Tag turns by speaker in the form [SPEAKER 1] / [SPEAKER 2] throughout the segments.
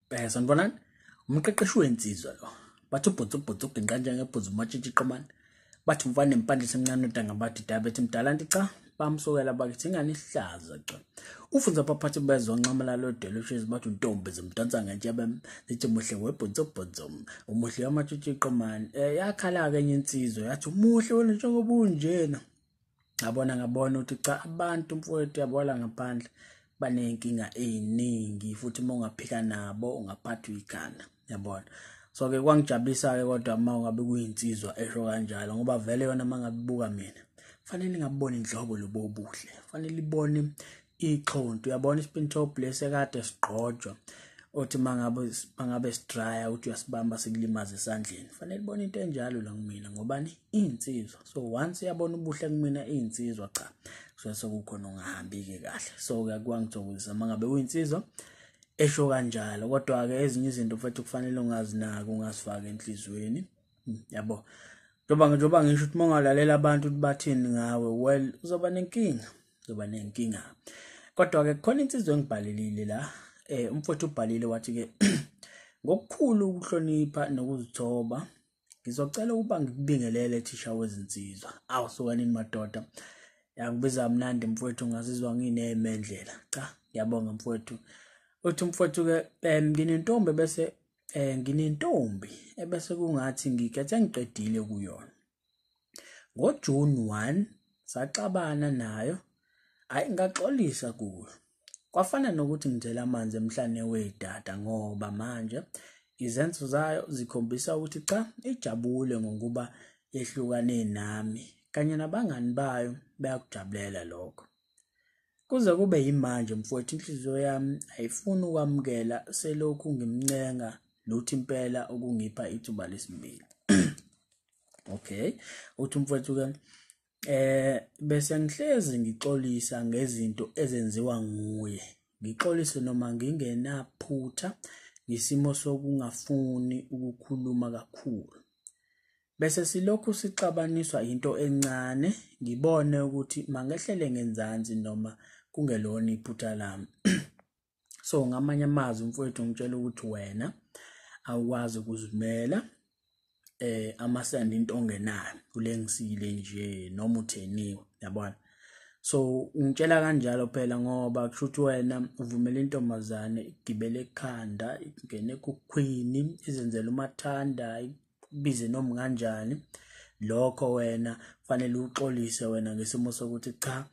[SPEAKER 1] Sanibonani. Umqeqeshi wensizwa lo. Bathi ubhutsu ubhutsu uginqa njengebhuzu umatshitshi qomane. Bathi umfana nempandla esemncane udanga bathi diabetes mdala nti cha bamsukela bakithi ingane ihlaza cha. Ufunza abaphathi bezonxamala lo delicious bathi untombi zimdansa ngentshebe zithi muhle webhutsu bhutsu umuhle wamatshitshi qomane. Yakhala ke enye insizwa yathi umuhle wena njengoba unjena. Ngabona ukuthi cha abantu mfowethu yabola ngaphandle baneyinkinga eziningi futhi uma ungaphika nabo ungaphathwa ikhanda yabona. So ke kwangijabulisa ke kodwa uma ungabe kuyinsizwa esho kanjalo ngoba vele yona mangabe ibuka mina fanele ngabona inhlobo lobo buhle, fanele ibone ixhonto uyabona ispin top lesekade sigqojwa othi mangabe sidrya uthi uyasibamba sikulimaza esandleni, fanele ibone into enjalo la kumina ngobani insizwa. So once yabona ubuhle kumina insizwa cha kusuke sekukhona ungahambi ke kahle. So kuyakwangithokozisa mangabe uyinsizwa esho kanjalo, kodwa ke ezinye izinto mfethu kufanele ungazinaki ungasifaka enhlizweni yabo. Njengoba ngisho ukuthi mongalalela abantu ukuthi bathini ngawe, well uzoba nenkinga, uzoba nenkinga. Kodwa ke kukhona insizwa engibhalelile la, umfowethu ubhalile wathi ke ngokukhulu ukuhlonipha nokuzithoba ngizocela ukuba ngikubingelele thisha wezinsizwa. Awu sukanini madoda, yangibiza mnandi mfowethu ngazizwa nginemendlela. Cha ngiyabonga mfowethu. Uthi umfowethu ke nginentombi bese nginentombi ebese kungathi ngikhethe ngiqedile kuyona. NgoJune 1 saxabana nayo, ayi ngaxolisa kuyo. Kwafana nokuthi ngithela amanzi emhlane wedada ngoba manje izenzo zayo zikhombisa ukuthi cha ijabule ngokuba yehlukane nami kanye nabangani bayo bayakujabulela lokho. Kuze kube yimanje mfowethu inhliziyo yami ayifuni ukwamukela selokhu ngimncenga lutho impela ukungipha ithuba lesibili. Okay, uthi umfowethu ke bese ngihlezi ngixolisa ngezinto ezenziwa nguye, ngixolise noma ngingenaphutha ngesimo sokungafuni ukukhuluma kakhulu. Bese silokhu sixabaniswa into encane ngibone ukuthi mangehlele ngenzansi noma kungelona iphutha lami. So ngamanye amazwi mfowethu ngitshela ukuthi wena awukwazi ukuzimela amasende into ongenayo ulengisile nje noma utheniwe yabona. So ungitshela kanjalo phela ngoba kusho ukuthi wena uvumela intombazane igibele ekhanda ingene ekukhwini izenzele umathanda bize noma kanjani. Lokho wena fanele uxolise wena ngesimo sokuthi cha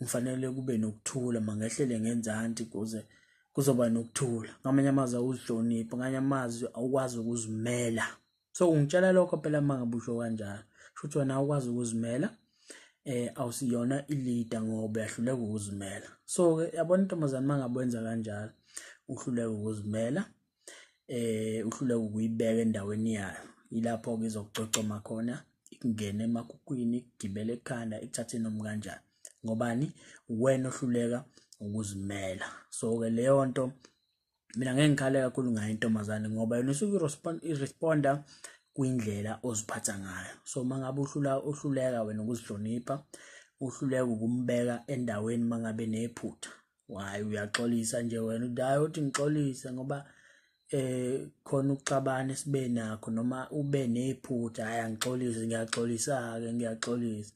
[SPEAKER 1] ngifanele kube nokuthula mangehlele ngenzansi kuze kuzoba nokuthula. Ngamanye amazwi awuzihloniphi, ngamanye amazwi awukwazi ukuzimela. So ungitshela lokho phela mangabe usho kanjalo kusho ukuthi wena awukwazi ukuzimela, awusiyona i-leader ngoba uyahluleka ukuzimela. So ke yabona intombazane mangabe wenza kanjalo uhluleka ukuzimela, uhluleka ukuyibeka endaweni yayo, ilapho ke izokucocoma khona ingene emakhukhwini igibele ekhanda ikuthathe noma kanjani ngobani wena ohluleka ukuzimela. So ke leyo nto mina ngeke ngikhale kakhulu ngayo intombazane ngoba yona isuke iresponda kwindlela oziphatha ngayo. So mangabe uhluleka wena ukuzihlonipha, uhluleka ukumbeka endaweni mangabe nephutha, hayi uyaxolisa nje wena uthi hayi uthi ngixolise ngoba khona ukuxabana sibe nakho noma ube nephutha, hayi angixolise ngiyaxolisa ke ngiyaxolisa.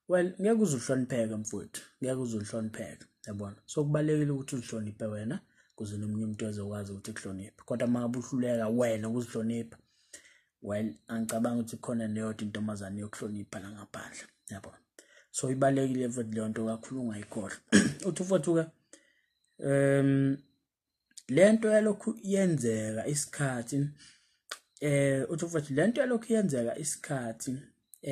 [SPEAKER 1] Well ngeke uzuhlonipheke mfowethu, ngeke uzuhlonipheke yabona. So kubalekile ukuthi uzihloniphe wena kuze nomunye umuntu ezokwazi ukuthi kuhloniphe. Kodwa mangabe uhluleka wena ukuzihlonipha, well angicabanga ukuthi khona neyodwa intombazane yokuhlonipha la ngaphandle yabona. So ibalekile futhi leyo nto kakhulu ungayikhohlwa. Uthi mfowethu ke lento yalokhu yenzeka isikhathi uthi mfowethu lento yalokhu yenzeka isikhathi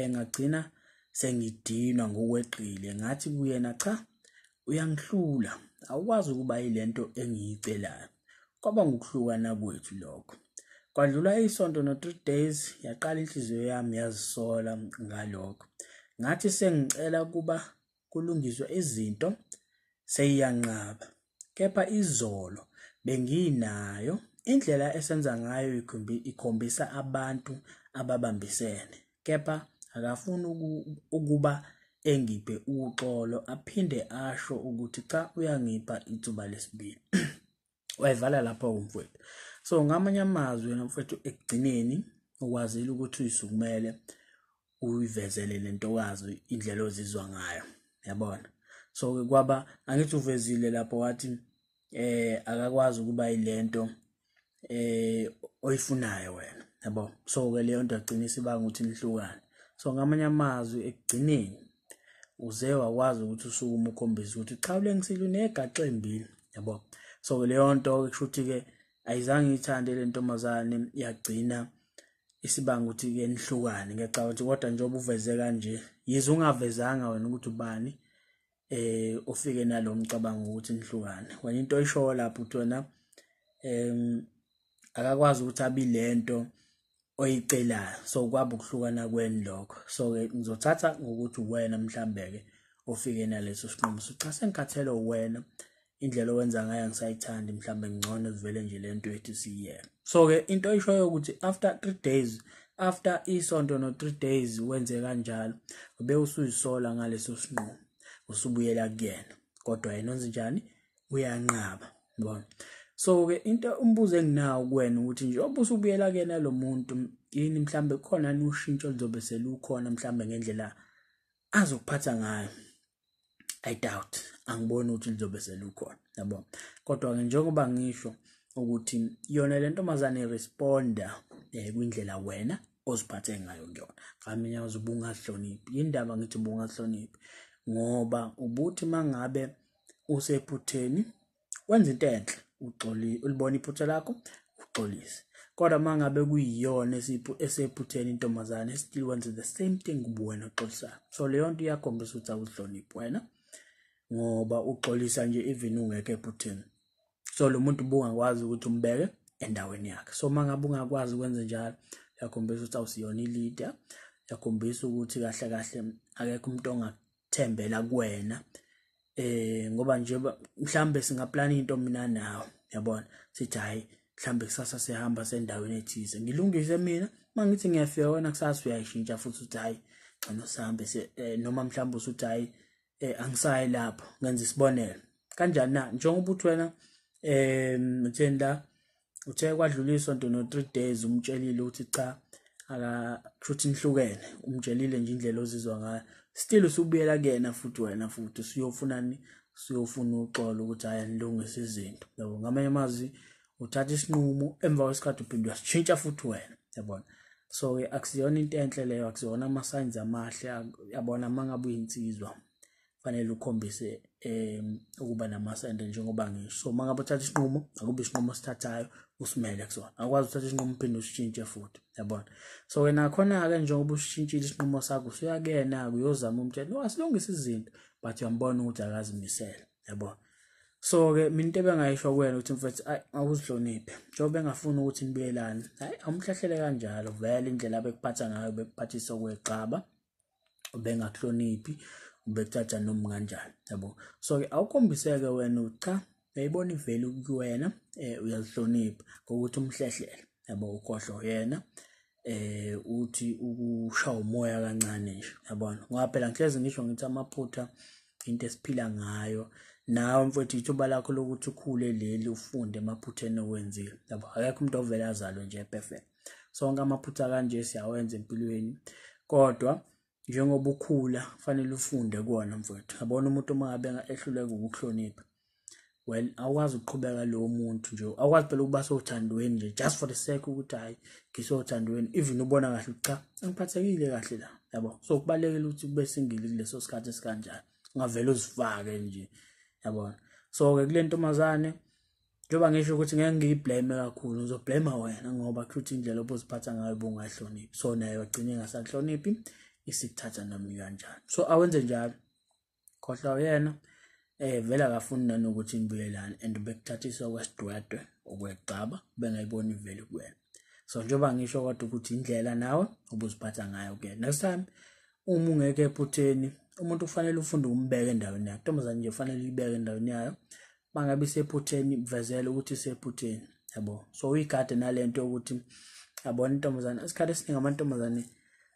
[SPEAKER 1] ngagcina sengidinwa ngokweqile ngathi kuyena cha uyangihlula awukwazi ukuba yilento engiyicelayo. Kwaba ngukuhlukana kwethu lokho. Kwadlula isonto no 3 days yaqala inhliziyo yami yazisola ngalokho. Ngathi sengicela kuba kulungiswe izinto seyiyanqaba. Kepha izolo benginayo indlela esenza ngayo ikhombisa abantu ababambisene. Kepha akafuni ukuba engiphe uxolo aphinde asho ukuthi cha uyangipha ithuba lesibili. Wayivala lapho umfowethu. So ngamanye amazwi wena mfethu ekugcineni ukwazile ukuthi uyisukumele uyivezele lentokazi indlela ozizwa ngayo, yabona. So ke kwaba angithi uvezile lapho wathi akakwazi ukuba ilento oyifunayo wena, yabo. So ke leyo nto agcina isibanga ukuthi nihlukane. So ngamanye amazwi ekugcineni uze wakwazi ukuthi usukume ukhombise ukuthi cha ulengisile unegaxa embili, yabo. So leyo nto kusho ukuthi ke ayizange ithande le ntombazane, yagcina isibanga ukuthi ke nihlukane. Ngiyacabanga ukuthi kodwa njengoba uveze kanje, yize ungavezanga wena ukuthi ubani ufike nalo mcabango ukuthi nihlukane, wena into oyishoyo lapho uthi wena akakwazi ukuthi abi lento oyicelayo, so kwaba ukuhlukana kweni lokho. So ke ngizothatha ngokuthi wena mhlambe ke ufike naleso sinqumo, so cha sengikhathele wena, indlela owenza ngayo angisayithandi, mhlambe ngcono vele nje lento yethu siyiyeke. So ke into oyishoyo ukuthi after 3 days, after isonto no 3 days wenze kanjalo, ube usuyisola ngaleso sinqumo, usubuyela kuyena, kodwa yena wenze njani, uyanqaba, yabona. So ke into umbuzo enginawo kuwena ukuthi njengoba usubuyela kuyena lo muntu, yini mhlambe khona ushintsho lizobe selukhona mhlambe ngendlela azokuphatha ngayo? I doubt, angiboni ukuthi lizobe selukhona, yabo. Kodwa ke njengoba ngisho ukuthi yona le ntombazane iresponda kwindlela wena oziphathe ngayo kuyona, ngamanye amazwi ubungahloniphi. Indaba ngithi ubungahloniphi ngoba ubuthi mangabe usephutheni wenza into enhle, uxoli ulibona iphutha lakho uxolise, kodwa mangabe kuyiyona esephutheni intombazane still wenza the same thing kuwena oxolisayo. So leyo nto iyakhombisa ukuthi awuhloniphi wena, ngoba uxolisa nje even ungekho ephutheni. So lo muntu ubungakwazi ukuthi umbeke endaweni yakhe. So mangabe ungakwazi ukwenza njalo, uyakhombisa ukuthi awusiyona i-leader, uyakhombisa ukuthi kahle kahle akekho umuntu ongathembela kuwena, ngoba nje mhlambe singaplana into mina nawe, yabona, sithi hayi mhlambe kusasa sihamba sendaweni ethize, ngilungise mina, mangithi ngiyafika wena kusasa uyayishintsha futhi uthi hayi ngcono sihambe noma mhlambe usuthi hayi angisayi lapho. Ngenza isibonelo kanjani na, njengoba uthi wena utheni la, uthe kwadlula isonto no 3 days umtshelile ukuthi cha akashuthi nihlukene, umtshelile nje indlela ozizwa ngayo, still usubuyela kuyena futhi wena futhi usuyofunani, usuyofuna uxolo ukuthi hayi anilungise izinto, yabo. Ngamanye amazwi uthatha isinqumo emva kwesikhathi uphinde uyasitshintsha futhi wena, yabona. So ke akusiyona into enhle leyo, akusiyona ama signs amahle, yabona. Mangabe uyinsizwa fanele ukhombise ukuba namasende njengoba ngisho. So mangabe uthatha isinqumo, akube isinqumo osithathayo usimele kusona, akwazi ukuthatha isinqumo uphinde usishintshe futhi, yabona. So wena khona ke njengoba usishintshile isinqumo sakho, usuyakuyena uyozama umtshela no asilungise izinto, but uyambona ukuthi akazimisele, yabona. So ke mina into ebengayisho kuwena ukuthi mfethu ayi awuzihloniphe, njengoba engafuni ukuthi nibuyelane, hayi awumhlahlele kanjalo, vele indlela abekuphatha ngayo bekuphathisa okwexaba, ubengakuhloniphi, ubekuthatha noma kanjani, yabo. So ke awukhombiseke wena cha uyayibona i-value kuwena, uyazihlonipha ngokuthi umhlehlele, yabo, ukhohlwe yena, uthi ukushaya umoya kancane nje, yabona. Ngoba phela ngihlezi ngisho ngithi amaphutha into esiphila ngayo, nawe mfethu ithuba lakho lokuthi ukhule leli ufunde emaphutheni owenzile, yabo. Akekho umuntu ovele azalwe nje perfect, sonke amaphutha kanje siyawenza empilweni, kodwa njengoba ukhula kufanele ufunde kuwona mfethu, yabona. Umuntu uma ngabe ehluleka ukukuhlonipha, well awukwazi ukuqhubeka lowo muntu nje, awukwazi phela ukuba sothandweni nje just for the sake ukuthi hayi ngisothandweni, even ubona kahle ukuthi cha angiphathekile kahle la, yabo. So kubalulekile ukuthi kube single kuleso sikhathi esikanjalo, ungavele uzifake nje, yabona. So ke kule ntombazane njengoba ngisho ukuthi ngeke ngiyiblame kakhulu, ngizoblame wena ngoba kusho indlela obuziphatha ngayo ubungahloniphi, so naye wagcina engasahloniphi, isikuthatha noma kanjani. So awenze njalo, khohlwa uyena, vele akafuni nanokuthi nibuyelane, and bekuthathiswa kwesidwedwe okwexaba, bengayiboni i-value kuwena. So njengoba ngisho kodwa ukuthi indlela nawe ubuziphatha ngayo kuyena, next time uma ungekho ephutheni umuntu kufanele ufunde ukumbeka endaweni yakhe. Intombazane nje kufanele uyibeke endaweni yayo, mangabe isephutheni vezele ukuthi isephutheni, yabo. So uyigade nalento yokuthi yabona intombazane, isikhathi esiningi amantombazane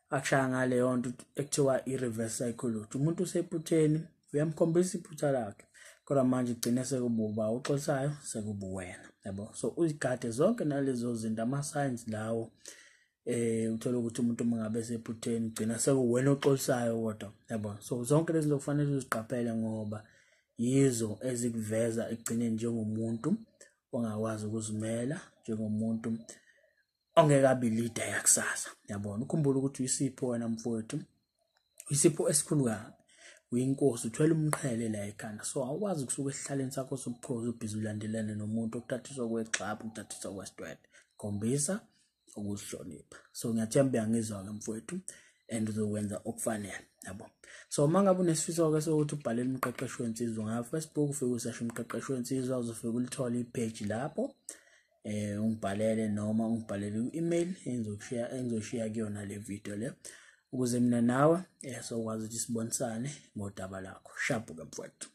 [SPEAKER 1] akushaya ngaleyo nto ekuthiwa i-reverse psychology. Umuntu usephutheni uyamkhombisa iphutha lakhe, Kodwa manje gcine sekububa uxolisayo, sekubuwena, yabo. So uzigade zonke nalezo zinto, ama-signs lawo. Uthola ukuthi umuntu uma ngabe esephutheni gcina sekuwena oxolisayo kodwa, yabo. So zonke lezi zinto kufanele uziqaphele ngoba yizo ezikuveza ekugcineni njengomuntu ongakwazi ukuzimela, njengomuntu ongeke abe leader yakusasa, yabona. Ukhumbule ukuthi uyisipho wena mfowethu, isipho esikhulu kabi, uyinkosi, uthwele umqhele la ekhanda. So awukwazi ukusuka esihlaleni sakho sobukhosi ubhizi ulandelane nomuntu okuthathiswa kwegxabhu, ukuthathiswa kwesitwele. Khombisa ukuzihlonipha. So ngiyathemba uyangizwa-ke mfowethu, and uzokwenza okufanele, yabo. So uma ngabe unesifiso-ke sokuthi ubhalele umqeqeshi wensizwa nga-Facebook, ufike useshe umqeqeshi wensizwa, uzofike ulithole ipage lapho, ungibhalele noma ungibhalele ku-email engizoshiya kuyona le video le, ukuze mina nawe sokwazi ukuthi sibonisane ngodaba lakho. Sharp ke mfowethu.